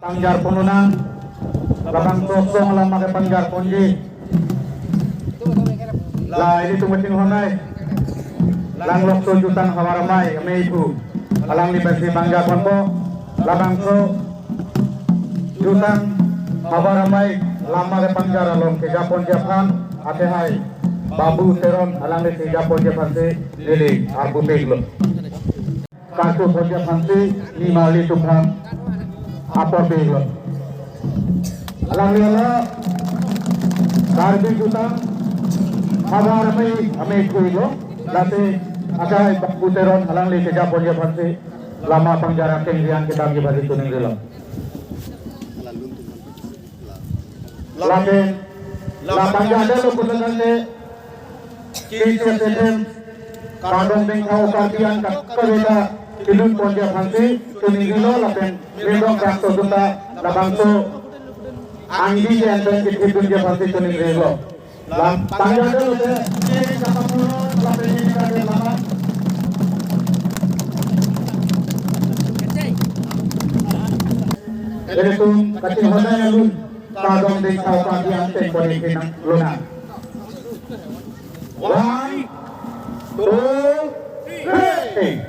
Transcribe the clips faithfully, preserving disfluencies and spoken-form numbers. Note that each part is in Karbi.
Pangjar ponlonang, labangso ason alam ke pangjar ponji. La ilitum kachinghon ai, Langlokso Jutang Havar Amei, amei pu, alangli pensi pangjar ponpo. Labangso Jutang Havar Amei alam ke pangjar along kejapon aphan, athehai Babu Teron alangli kejapon aphansi neli arpu peklo. Kartu Bhoja Phansi Nimarli Tupham apor belo. Alangli ala Karbi Jutang Havar Amei, amei thuilo. Lasi akai Babu Teron alangli kejapon aphansi lama pangjar akeng rian kedam aphansi choningrilo. Lapen la pangjar delo pulang ke K C S F M, kardom Dengkha Karbi an kak kaveta ilun ponji aphansi choningrilo lapen mendong krak to junta labangso angdi jen pen kithip dunji aphansi choningrilo. La pangjar delo te, cake kakapulo lapen ini kade lama. Ilitum kachinghon ai alun kardom Dengkha Karbi an pen poni pinang luna. One, two, three.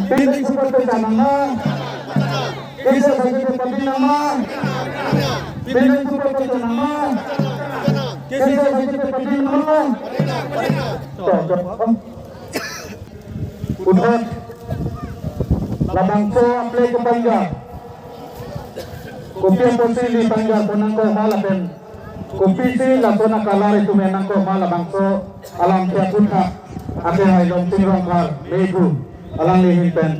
Pindai super pecah nama. Kisa saja ke pati nama. Pindai super pecah nama. Kisa saja ke pati nama. Toh, toh. Udat labangso aplek kepangga. Kopi apotsi ili pangga ponang ko ma lapen kopisi lason akalar itum enang ko ma labangso alamthe aputhak ake hai Longting Rongphar mei pu alangli ahin pen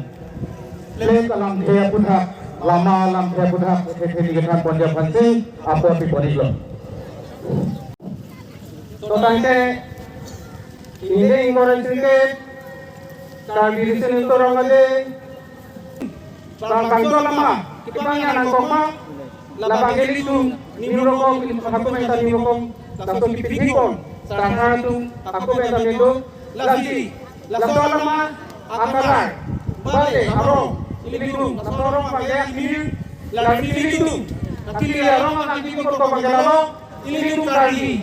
plek alamthe aputhak, lama alamthe aputhak, the the ni kethan ponji aphansi apor pi pon-iklo. To tangte, ingdeng ingkoi ra chingkep, Karbi Riso Nimso Rong Gade, bang bangso lama, kipangya nangkok ma, labang ke ilitum, niru rokom, ilitum hako menta niru rokom, laso kipithikpon, sarhar atum, hako menta mendo, lasi, laso lama, akalar, bale, arong, ilitum, laso arong bale, akimi, lasi ilitum, akimi arong, akimi kok bang ke lalo, ilitum Karbi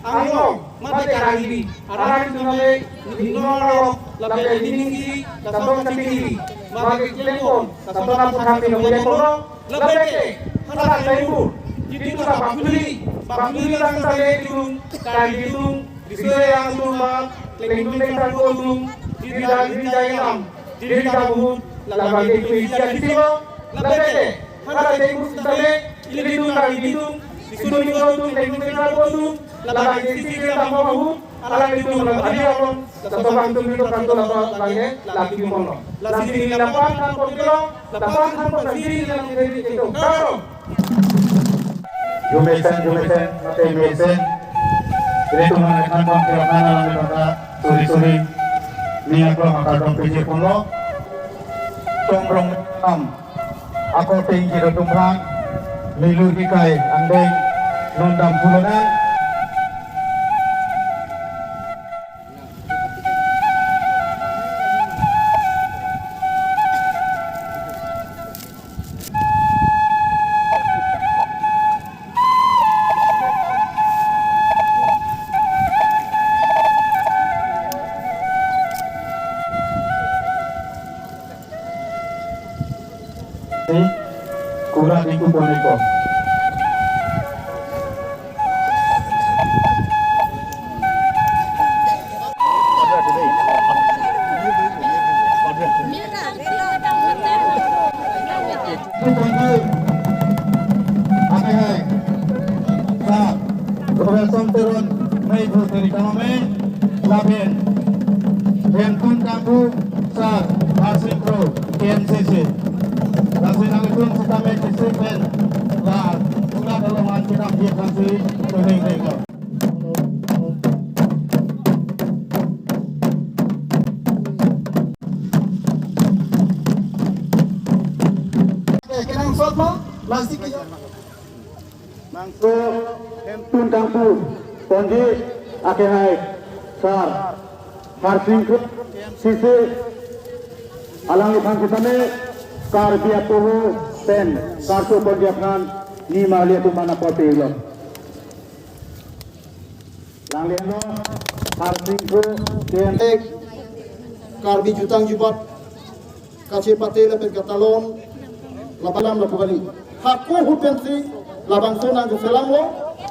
Anglong, mate Karbi, arat atum ale, ninglong arong, lapen niningji, lason katinggi, mate klempon, lason aputhak pino puya kolo, lapen ke, halak laibu, Jitu ta bakpili, bakpili lang tale itum, Karbi atum, Riso Reang atum ma, Klengdun Klengtang atum, jida jida alam, jida bahut, labang itum isi isi lo, labang te, hara te itum tale, ilitum Karbi atum, Riso Reang atum, Klengdun Klengtang atum, labang isi isi alam bahut, alanglitum alam adi along, laso bang atum itum kanto labang, labang ke, laki mono. Lasi neli lapan than pon kelo, lapan than pon lasi neli alam ke itum. Karo. Jumesen, jumesen, mate mesen. Ilitum alam than pon kelo, nana alam than pon, suri suri. Ning aklong akardom piji ponlo. Tong rong am. Ako ting kiro tumrang. Milu hikai angdeng. Nondam pulona. Kura diku poniko. Ape hai. Sa, Professor Teron, mai bu teri kaname, lapen. Hemtun Tangbu, Sir, Harsing Kro, K M C C. Lasi nanglitum sitame kisi pen, la, pura dalongan kinam dia kansi, kuning deko. Kenangsot mo, lasi ke. Bangso Hemtun Tangbu ponji akehai Sir Harsing Kro, sisi alangliphan sitame Karbi apoho pen karso ponji aphan neli marli atum mana pote lo. Langlelo Harsing Kro, K M C C, Karbi jutang jubat kachepate lapen katalon, labalam lapu kali. Hako ahut pensi labangso nangkeselamlo,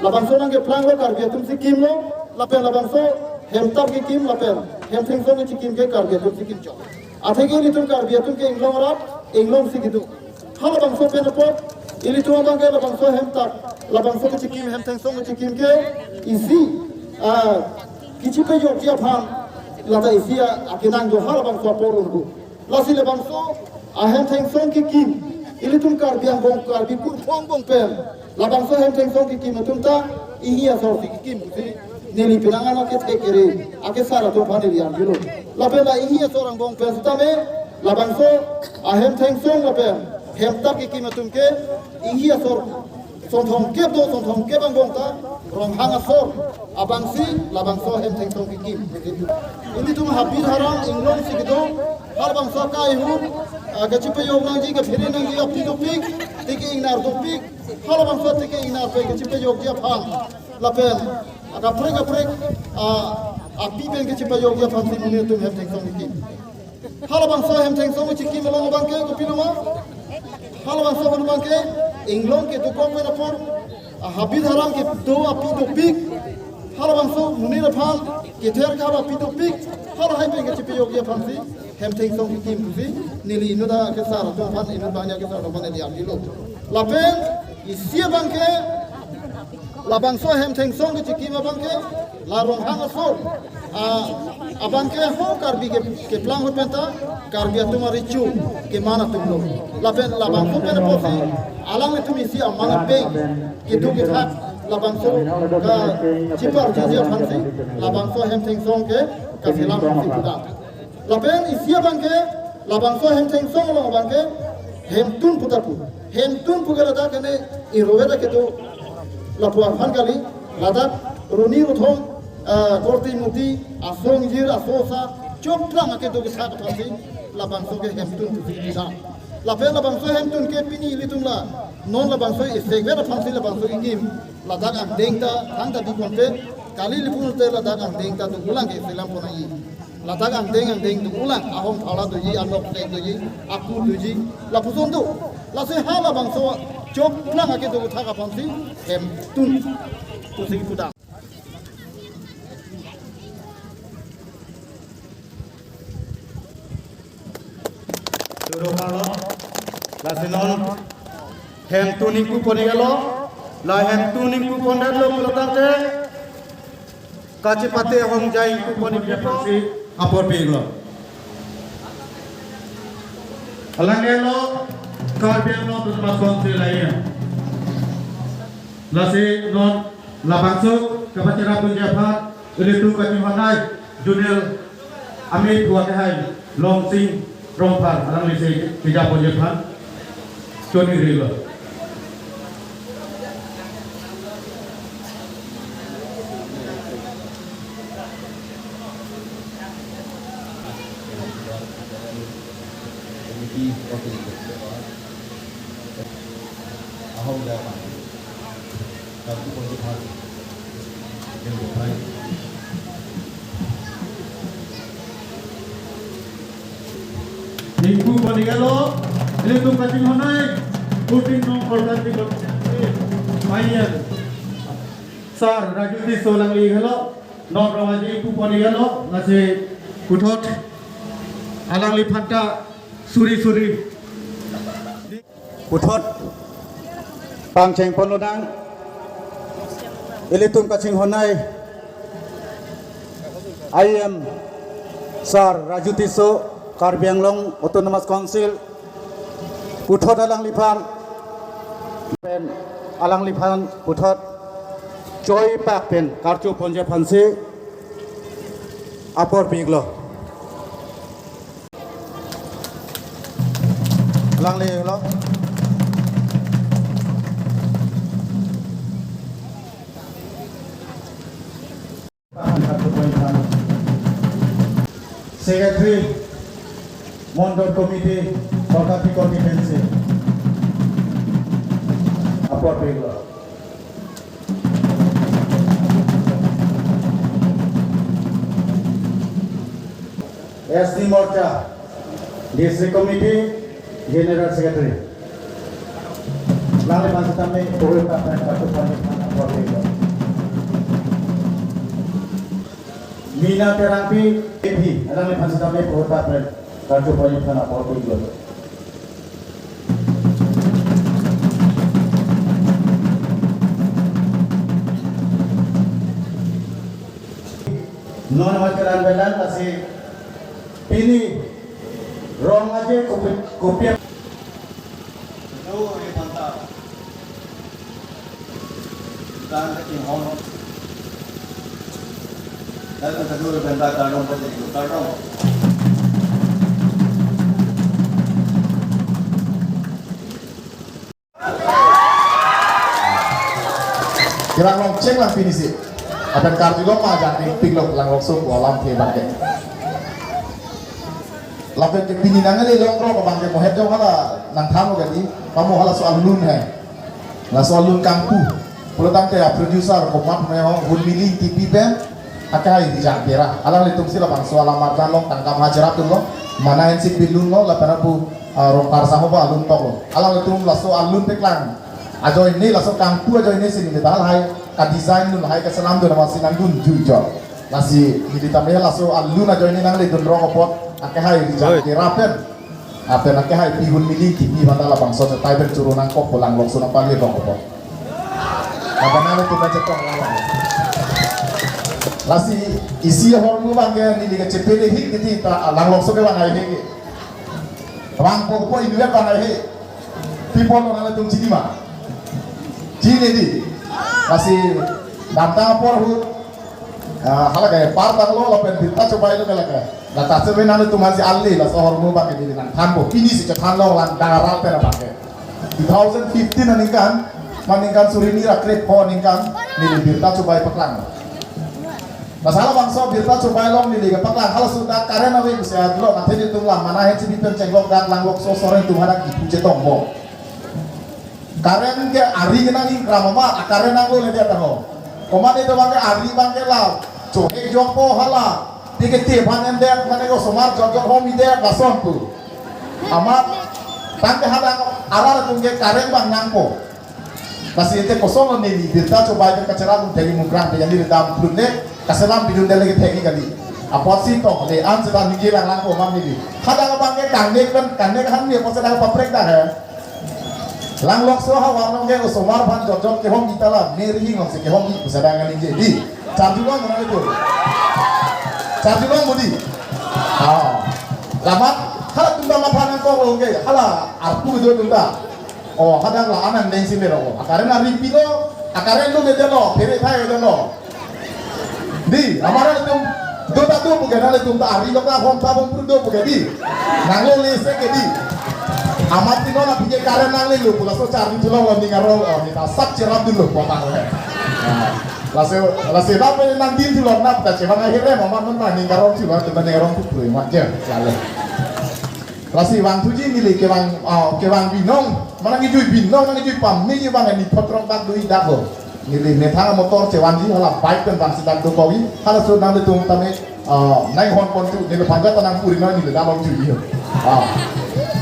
labangso nangkeplanglo, Karbi atum si kimlo, lapen labangso hemtap kekim, lapen hemthengsong kechikim ke Karbi atum si kimchot. Atheke ilitum Karbi atum ke inglong arat, inglong si kedo. Halabangso pen apot, ilitum abang ke labangso hemtap, labangso kechikim, hemthengsong kechikim ke isi, ah, kechipejokji aphan, lata isi, ah, akenang do halabangso apor urdu. Lasi labangso ahemthengsong kekim, ilitum Karbi angbong, Karbi kurphong angbong pen, labangso hemthengsong kekim atum ta, ihi asor si kekim pusi, neli penang ana kethek kere, akesar atum aphan neli arjulo. Lapen la ihi asor angbong pen sitame, labangso ahemthengsong lapen hemtap kekim atum ke, ihi asor, son thomkep do, son thomkep angbong ta, Ronghang asor abangsi labangso hemthengsong kekim. Ilitum habit haram inglong si kedo, halabangso akai ahut, ah, kachipejok nangji, kaphere nangji api dopik, teke ingnar dopik, halabangso teke ingnar pen kachipejokji aphan, lapen, ah, kaprek kaprek, ah, api pen kachipejokji aphansi monit atum hemthengsong kekim. Halabangso hemthengsong kechikim along abang ke kopilo ma? Halabangso along abang ke inglong kedokok pen apor, ah, habit haram kedo api dopik. Halabangso monit aphan kether kap api dopik. Halahai pen kachipejokji aphansi hemthengsong kekim pusi neli inut akesar atum aphan, inut bangni akesar atum aphan neli arjulo. Lapen isi abang ke, labangso hemthengsong kechikim abang ke, la Ronghang asor, ah, abang ke ho Karbi ke, keplang ahut penta, Karbi atum arecho keman atum lo. Lapen labangso pen apotsi, alanglitum isi aman apeng kedo kethak, labangso kachiparjiji aphansi, labangso hemthengsong ke kaselam si puta. Lapen isi abang ke, labangso hemthengsong along abang ke, hemtun puta pu. Hemtun pu ke ladak kene irovet akedo lapu aphan kali, ladak roni rothom, ah, korte murte, aso ingjir, aso osa, choklang akedo kethak aphansi, labangso ke hemtun pusi bisa. Lapen labangso hemtun ke pini ilitum la, non labangso isekvet aphansi labangso ingim, ladak angdeng ta, thangta di ponpe, kali lipun te ladak angdeng ta dolang ke selam pon nangji. Ladak angdeng angdeng dolang, ahong phala doji, anok tek doji, aku doji, lapuson do. Lasi halabangso Choklang akedo athak aphansi hemtun pusi pudam. Surukarlo, lasi non hemtun ingpu pon-iklo, la hemtun ingpu pondetlo pulotangte, kachepate hongjai ingpu pon-ikpo. Apor pilo. Alanglelo, Karbi Anglong Autonomous Council ahin. Lasi non labangso kapacheraponji aphan, ilitum kachinghon-ai, Junior Amei Phua kehai, Longsing Rongphar, alanglisi kejaponji aphan, choningri lo. Ingpu pon-iklo, ilitum kachinghon-ai, fourteen number Korkanthi constituency, I M Sir Raju Tisso alangli helo, non rong aje ingpu pon-iklo, lasi puthot alangliphanta suri suri. Puthot pangcheng ponlonang, ilitum kachinghon-ai, I M Sir Raju Tisso, Karbi Anglong Autonomous Council, puthot alangliphan pen, alangliphan puthot choi pak pen karcho ponji aphansi apor piklo. Alanglelo. Secretary, Mondol Committee, Korkanthi Constituency. Apor piklo. S T Morcha, District Committee, General Secretary. Alangliphan sitame pohoi pak pen karcho ponji aphan apor piklo. Mina Terangpi, A P, alangliphan sitame pohoi pak pen karcho ponji aphan apor piklo. Non amat keran belan, lasi pini rong aje kopi, kopi. Aduh, ini mantap. Dan kecil hono. Dan kedua bentar kardom, kecil kardom. Kelang long cheng lang pini si. Apen karjulong ma ajat ning pik long Langlokso pu alamthe abangke. Lapen ke pini nangle longrok abangke mo het jong hala nangthanlo ke di. Pamo halaso alun he. Laso alun kangpu. Pulotangte a producer komat me ho Hunmiling T P pen. Akai di jang pera. Alanglitum si labangso alam arjan long tangka ma cherapdunlo. Mana hensi pilunlo lapen apu, ah, Rongphar sahoba alun toklo. Alanglitum laso alun paklang ajoine, laso kangpu ajoine si neli ta lahai ka-design dun, lahai kachelamdun amatsi nangdun juijor. Lasi neli tame laso alun ajoine nangledunrok apot akehai rijang Oi. Kerapen. Apen akehai pi Hunmiling T P aphanta labangso chetai pen choro nangkok pu Langlokso nangpali rok apot. Lapen nanglitum nangchetong lang. Lasi isi ahormu abangke neli kachepele hik kiti ta Langlokso ke bang ai hik. Bang po po inut bang ai hik. People lo nanglitum chini ma? Chini di. Lasi damtang apor ahut. Ah, hala ke par tanglo lapen birta chobailo ke lake. La ta se nanglitum ansi ali laso ahormu abangke neli nangthanpo. Pini si chethan longlang daral pen abangke. Two thousand fifteen aningkan, maningkan suri ni ra krepho aningkan, neli birta chobai paklang. Lasi halabangso birta chobai along neli kepaklang, halaso dak current ave pusi adlo, athe nelitum la mana hensi pi pen chenglok dak Langlokso asoreng atum hadak kipu chetongpo. Current ke ari kenang ingkram amat, a current nanglo le dia taho. Komat itum abangke ari abangke la, chohek jokpo hala, ti ke ti phan endet, mane ko somar jok jok hom idet, lason pu. Amat, tangte hadak arat atum ke current abang nangpo. Lasi ante kosonlo neli birta chobai ke kacherap un thek-i Mukrang pe, yani dam prune kaselam bidun dele ke thek-i kali. Apotsi to le an seta ningje lang lang ko mam neli. Hadak abang ke kangnek kan, kangnek han ni apotsi dak paprek dak he. Langlokso ahavar along ke osomar aphan jotjot kehom-i ta la, meri hing alongsi kehom-i pusi dak ningje di. Charjulong mana itu? Charjulong budi. Ah. Lamat halatum ta matha nangkok lo ke, hala arpu do tum ta. Oh, hadak la anang deng si mero. Akaren ari pilo, akaren lo le delo, phere thai delo. Di, amara tum, do ta do pu ke, nangtum ta ari lo ka hom pa bom pru do pu ke di. Nanglo le se ke di. Amat ti non aphi ke karen nangle lo pu, laso charjulong lo ning arong, oh, ni ta sap cherap dun lo pu ta lo he. Ah, lasi, lasi ba pe nangdin dun lo na ta chevang ahere ma man man ning arong chevang tu ning arong tu pru ma je, lale. Lasi vangthuji neli kevang, ah, kevang binong, mana nangkejui binong, nangkejui pame ji bang ni photrok dak do-i dak lo. Neli methang motor chevanji hala bike pen bang sita do kok-i, halaso nanglitum tame, ah, nang hon pon tu, neliphan ta nangpuri noi neli dak long jui ho. Ah.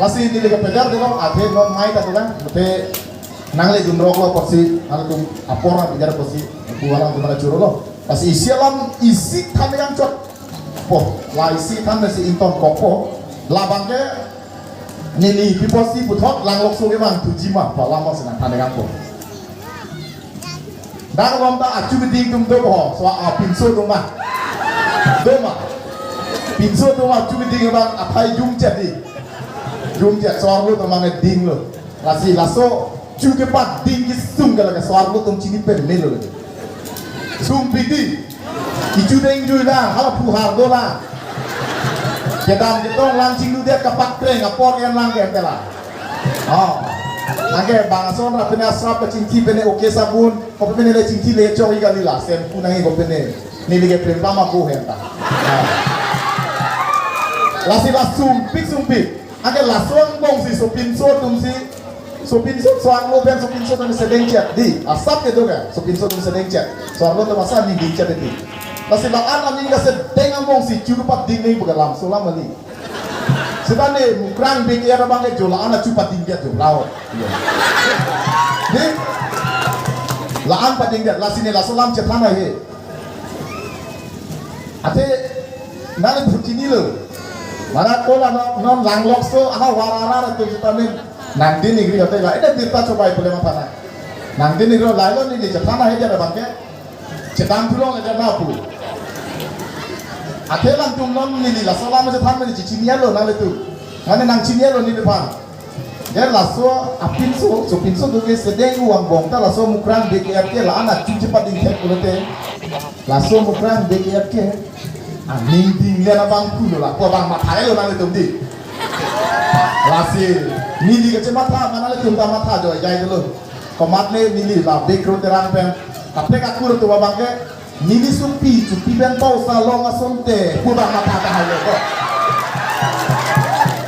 Lasi neli kepedar dolo, athe non mai ta tulang, mate nangle dun rok lo apotsi, nanglitum apor na bidar apotsi, pu alam tum mana churo lo. Lasi isi alam, isi than kangchot po, la isi than si ington kok po, labang ke neli pi apotsi puthot Langlokso kevangthuji ma, pu alam si nangthan kangpo. Dak along ta achu keding atum do ho, so apinso do ma. Do ma. Pinso do ma achu keding abang aphai jumchet di. Jumchet so-arlo ta mane ding lo. Lasi laso chu kepading kesung ke lake so-arlo atum chini pen melo lake. Sungpik di. Kechu deng jui lang, hala phuhar do lang. Kedam ketong lang chinglu det kapak treng apor en lang ke tela. Oh. Lake bang ason ra pene asrap kachingki pene oke sabun, ko pene le chingki le chok-i kali la, shampoo nang-i ko pene. Neli ke prem pama ko henta. Ah. Lasi la sungpik sungpik. Anke laso angbong si sopinso atum si, sopinso so-arlo pen sopinso atum sedengchet di. Asap kedo ke, sopinso atum sedengchet. So-arlo atum asa ni dingchet di. Lasi la-an aning kasedeng angbong si chu kepading nangji pu ke lamso lam kali. Seta ne Mukrang B K R abang ke jo la-an achu pading dia jo lao. Di? La-an pading dia, lasi ne laso lam chethan ahe. Athe, nangtum chinilo. Mana ko la non, non Langlokso ahavar arat atum seta min nangdin ingri athe la, ede birta chobai pule matha nang. Nangdin ingri lailo neli chethan ahe dia abang ke. Chethan thulong aja na pu. Athe latum non neli laso lam chethan mene chinielo nanglitum. Mane nangchinielo neliphan. Dia laso apinso, sopinso atum kesedeng angbong ta laso Mukrang B K R ke la-an achu chepading thek pulote. Laso Mukrang B K R ke aning dinglen abang pulo la, ko abang matha lo nanglitum di. Lasi neli kachematha ma nanglitum ta matha jo jai dolo. Komatne neli la background terang pen kaprek akur atum abang ke neli supi, supi pen pau sa long asonte, pu abang matha tahai lo ko.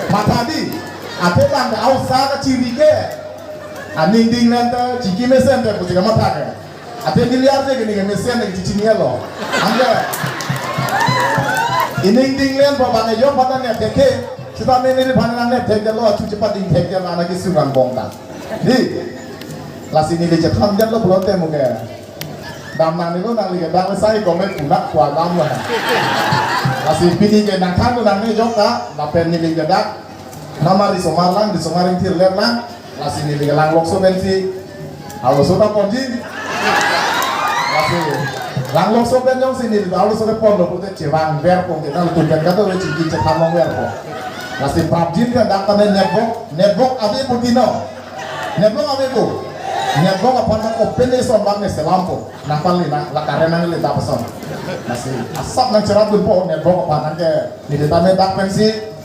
Matha di, athe bang ke ausa kachiri ke. Aning dinglen ta, chiki mesen te, pusi kamatha ke. Athe neli arje ke neli mesen ke chinielo. Anke. Ining dinglen pu bang yo pata ne thek ke. Seta neliphan nang ne thek lo, achu chepading thek lo, ana kesung angbong ta. Di. Lasi neli chethan lo pulote mo ke. Dam nangnelo nangli ke dak sai komen punak kua dam lo. Lasi pini ke nangthan nangne jok ta, lapen neli ke dak. Namar risomar lang, risomar ingthir ler lang. Lasi neli ke Langlokso pensi. Halaso ta ponji. Lasi Langlokso pen jongsi neli Langlokso ke ponlo pute chevang verpo ke nangtum pen kato ve chingki chethan longverpo. Lasi prapjin ke dak tame network, network ave pu tino. Network ave pu. Network aphan ta open eson bang ne selampo. Nangpali na, la karen nangle ta pason. Lasi asap nangcherap dunpo network aphan nangke neli tame dak pensi.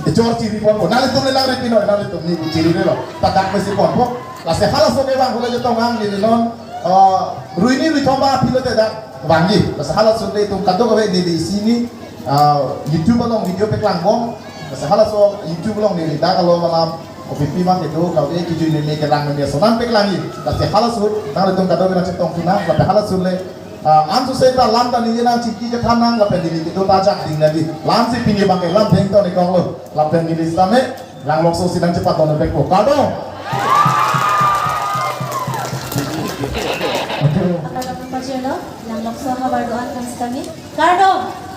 Ejor chiri ponpo. Nanglitum le nangri pino, nanglitum ni chiri le lo. Ta dak pensi ponpo. Lasi halaso kevang hule jetong ang neli non, eh, ruini ruithom ba pilo te dak vangji. Lasi halaso le itum kadokave neli isi ni, eh, YouTube along video paklang bom. Lasi halaso YouTube along neli dak alo malam O P P mang kedo kave kejui neli kelang neli ason nangpaklangji. Lasi halaso nanglitum kadokave nangchetong tuna, lapen halaso le, ah, anso seta lam ta neli nangchingki chethan nang, lapen neli kedo ta ajak ding nangji. Lam si pini bang ke lam thengton ikong lo. Lapen neli sitame Langlokso si nangchepadon bek po. Kardom. Apo. Akardom pajirlo, nanglokso havar do-an kangstami. Kardom.